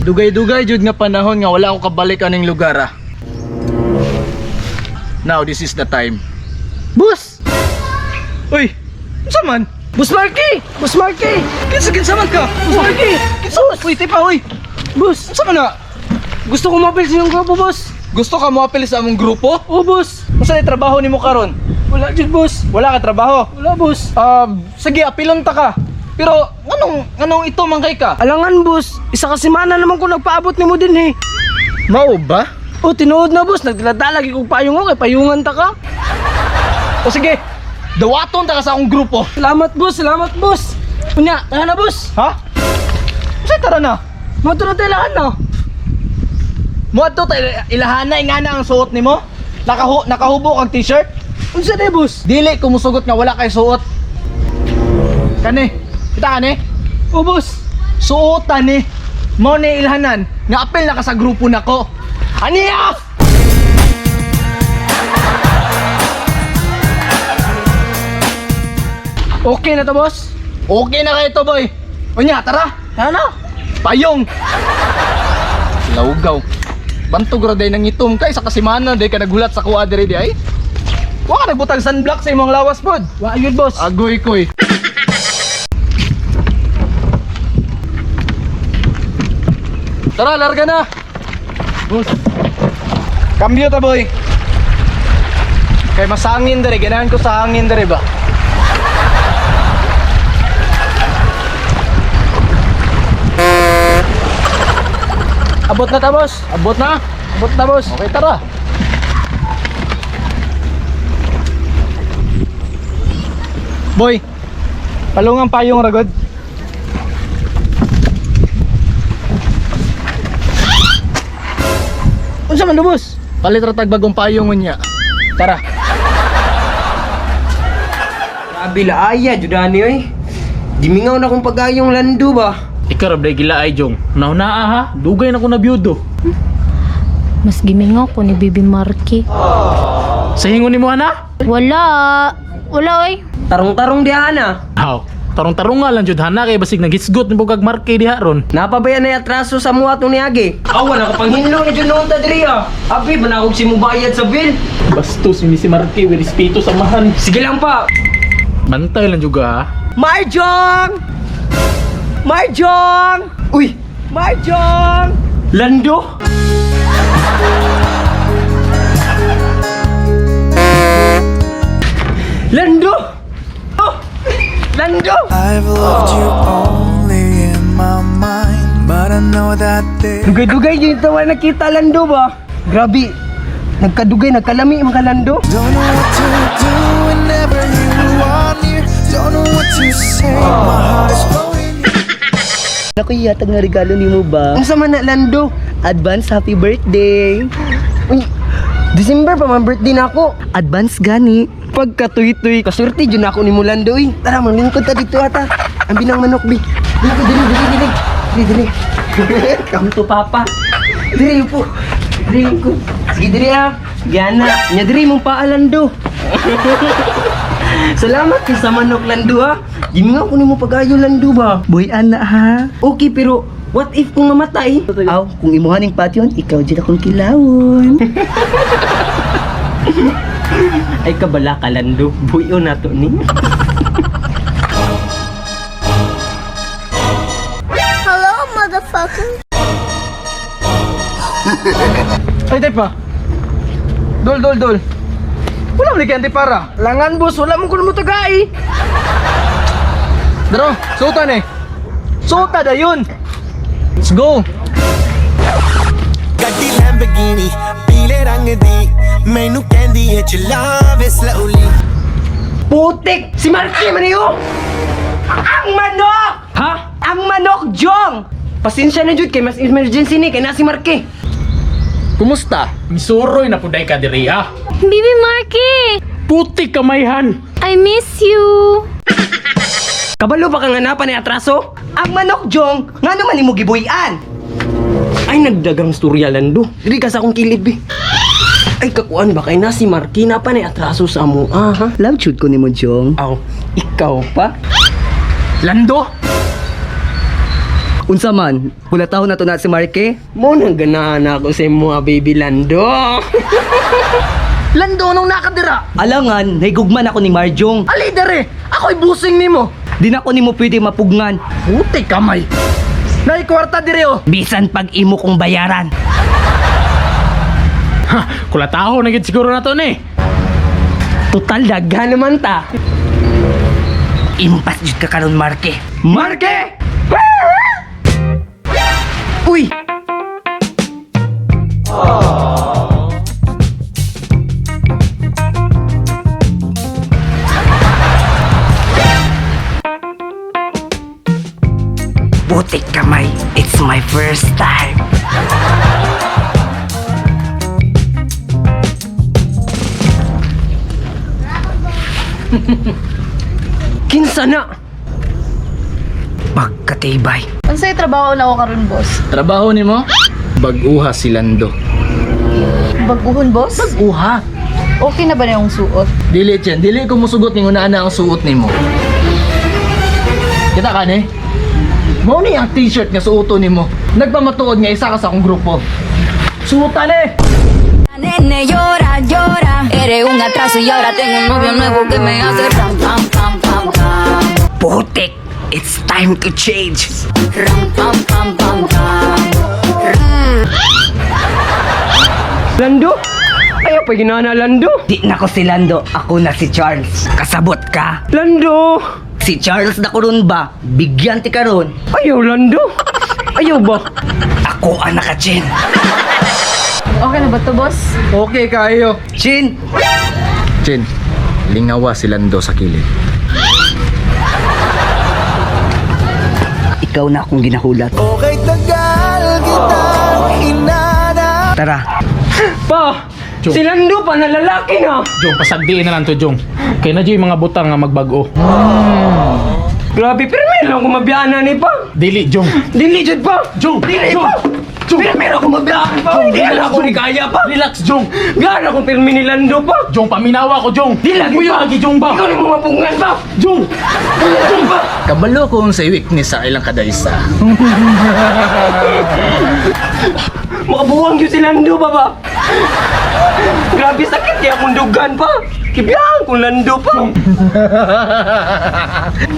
Dugay-dugay jud nga panahon nga wala ako kabalik aning lugar ah. Now this is the time. Boss! Uy, unsa man? Boss Marky! Boss Marky! Kinsa kinsa man ka? Boss Marky! Kinsa? Uy, tipa uy. Boss! Unsa man na? Gusto ko mapil sa inyong grupo, boss! Gusto ka moapil sa among grupo? Oo, boss! Unsa ni trabaho nimo karon? Wala jud, boss! Wala ka trabaho? Wala, boss! Sige, apilon ta ka. Pero anong anong ito man kay ka? Alangan, boss! Isa ka semana naman ko nagpaabot nimo din eh. Mao ba? O, tinuod na, boss. Nagdala-dala kay kong payong ko, kay payungan ta ka. O sige, dawaton ta ka sa akong grupo. Salamat, boss! Salamat, boss! Unya, tara na, boss! Ha? Unsa tara na? Moto na tayo lahat na. Moadto ta ilahana ingana ang suot nimo? Nakahubo kag t-shirt? Unsa na, boss? Dili ko musugot nga wala kay suot. Kani, kita kani? O, boss! Suotan ni. Mao ni ilhanan nga apil na ka sa grupo nako. Aniya! Okay na to, boss? Okay na kayo to, boy. Unya, tara. Tara na! Payong. Lawgaw. Bantog ra day nang itom kay sa kasimana day ka naghulat sa kuha diri di ay. Wa ka nagbutang sunblock sa imong lawas pod. Wa yun, boss. Agoy koy. Tara, larga na. Boss. Cambio ta, boy. Kay masangin dere, ganahan ko sa hangin dere ba. Abot na ta, boss. Abot na. Abot na, boss. Okay, tara. Boy, palungang payong ragod. Unsa man do, boss? Palit ra tag bagong payong unya. Tara. Grabe laaya, judani oy. Gimingaw na kong pagayong lando ba. Ikaw rabday gila ay jong. Naunaa ha, dugay na ko na biyudo. Mas gimingaw ko ni Bibi Marky. Sa hingon nimo ana? Wala. Wala, oy. Tarong-tarong diha na. Haw, tarong-tarong nga lang jud hana kay basig naghisgot ni bugag marke diha ron. Napabaya na yung atraso sa muha itong niagi. Awa na kapanghinlo ni Junon ta diri ah. Abi, manakog si mubayad sa bill. Bastos ni si Marke, we respeto sa mahan. Sige lang pa. Bantay lang juga ha. Marjong! Marjong! Uy! Marjong! Lando? Lando! Oh! Lando! I've loved you only in my mind, but I know that they Dugay-dugay yun ito wala nakita Lando ba? Grabe. Nagkadugay, nagkalami mga Lando. don't know what to do whenever you are near. Don't know what to say. My heart is floating. Ako yatag nga regalo nimo ba? Unsa man na Lando? Advance happy birthday. Uy, December pa man birthday na ako. Advance gani. Pagkatuy-tuy, kasurti jud na ako ni Mulando uy. Tara, manglingkod ta dito ata. Ang binang manok bi. Dili ko dili dili dili. Dili dili. Come to papa. Dili po. Dili ko. Sige dili ah. Gana, nya diri mong paa Lando. Salamat kay sa manok Lando ha. Gimingaw ko nimo pag-ayo Lando ba. Boy ana ha. Okay pero what if kung mamatay? Aw, kung imuha ning patyon, ikaw jud akong kilawon. Ay kabala ka Lando. Buyo na to ni. Hello, motherfucker. Ay, type pa. Dol, dol, dol. Wala man ni kay para. Langan, boss. Wala mo kuno mo tagay. Daro, suotan eh. Suota da yun. Let's go. ਗੱਡੀ ਲੈਂਬਗੀਨੀ ਪੀਲੇ ਰੰਗ ਦੀ ਮੈਨੂੰ ਕਹਿੰਦੀ ਏ ਚਲਾਵੇ slowly Putik! Si Marky man yun! Ang manok! Ha? Ang manok, Jong! Pasensya na, Jude, kay mas emergency ni, kay na si Marky. Kumusta? Misuroy na puday ka diri ha. Bibi Marky! Putik kamayhan. I miss you. Kabalo ba kang hanapan ni atraso? Ang manok jong, ngano man nimo gibuy-an? Ay, nagdagang storya lando. Dili ka sa akong kilid, bi. Ay, kakuan ba kay na si Marky na pa ni atraso sa amo, ah, ha? Love shoot ko nimo jong. Aw, ikaw pa? Lando? Unsa man, hulatahon na to na si Marke. Mo nang ganahan ako sa imo, baby Lando. Lando nung nakadira. Alangan, nahigugman ako ni Marjong. Ali dere, ako'y busing nimo. Di na ko nimo pwede mapugngan. Puti kamay. Nay kwarta dire oh. Bisan pag imo kong bayaran. Ha, kulataho na gid siguro na to ni. Total daghan naman ta. Impas jud ka karon, Marke. Marke! Uy! Butik kamay. It's my first time. Kinsa na? Pagkatibay. Unsay trabaho na ako karon, boss? Trabaho nimo? Bag-uha si Lando. Baguhon, boss? Uha. Okay na ba na yung suot? Dili Chen, dili ko musugot ning una na ang suot nimo. Kita ka ni? Mao ni ang t-shirt nga suoto nimo. Nagpamatuod nga isa ka sa akong grupo. Suotan eh. Nene, llora, llora. Eres un atraso y ahora tengo un novio nuevo que me hace ram, pam, pam, pam, pam. Putik! It's time to change. Ram, pam, pam, pam, pam. Lando? Ayaw pa ginana Lando. Di na ko si Lando, ako na si Charles. Kasabot ka. Lando! Si Charles na ko ron ba? Bigyan ti karon. Ayaw Lando. Ayaw ba? Ako ang naka Chin. Okay na ba to, boss? Okay kayo. Chin! Chen, lingawa si Lando sa kilid. Ikaw na akong ginahulat. Okay, tagal kitang hinanap. Tara. Pa! Jong. Si Lando pa na lalaki na. Jong, pasagdiin na lang to, Jong. Kay na yung mga butang nga magbag-o. Grabe, pero meron akong mabiyaan ni pa. Dili, Jong. Dili jud pa. Jong! Dili Jong! pa. Pero meron akong mabiyaan pa. Hindi na ako ni kaya pa. Relax, Jong. Gana akong pirmi ni Lando pa. Jong, paminawa ko, Jong. Di lagi Kuya, pa. agi, Jong ba? Ikaw na mapungan pa. Jong! Jong pa. Kabalo ko sa weakness sa ilang kadaysa. Makabuwang yun si Lando pa ba? Grabe sakit kaya akong dugan pa. Kibiyaan kong Lando pa.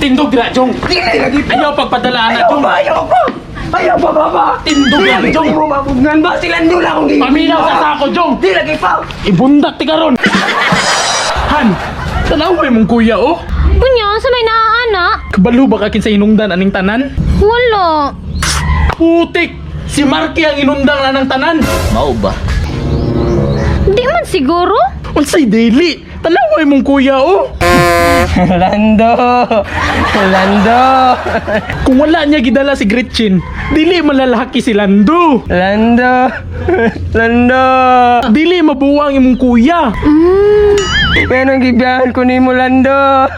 Tindog dira, Jong. Dili lagi pa. Ayaw pagpadalaan na, Ayaw Jong. ba? Ayaw pa. Ayaw pa ba ba? Tindog Di lang, lagi Jong. mo mapungan ba? Si Lando lang akong gigil. Paminaw sa sako, Jong. Di lagi pa. Ibundak ti karon. Han, tanaway mong kuya, oh. Unya, sa may naaana? Kabalo ba ka kinsa inungdan aning tanan? Wala. Putik! Si Marky ang inundang na ng tanan. Mao ba? Di man siguro. Unsay dili? Tanaway mong kuya, oh. Lando. Lando. Kung wala niya gidala si Gretchen, dili malalaki si Lando. Lando. Lando. Dili mabuwang imong kuya. Meron gibiyahan ko ni mo Lando.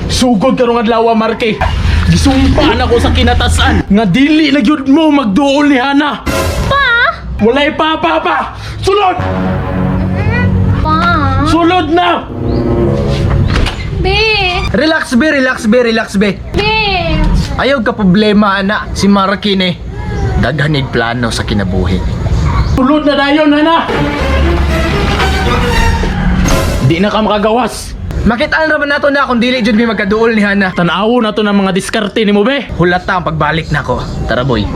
Sugod karong adlaw, Marky. Gisumpa na ko sa kinatasan nga dili na gyud mo magduol ni Hana. Pa? Walay pa pa pa. Sulod! Pa? Sulod na! Be! Relax be, relax be, relax be. Be! Ayaw ka problema ana si Marky ni. Daghanig plano sa kinabuhi. Sulod na dayon, Hana. Di na ka makagawas. Makitaan ra man nato na kung dili jud mi magkaduol ni Hana. Tanawo na to ng mga diskarte ni mo be. Hulata ang pagbalik nako. Tara boy.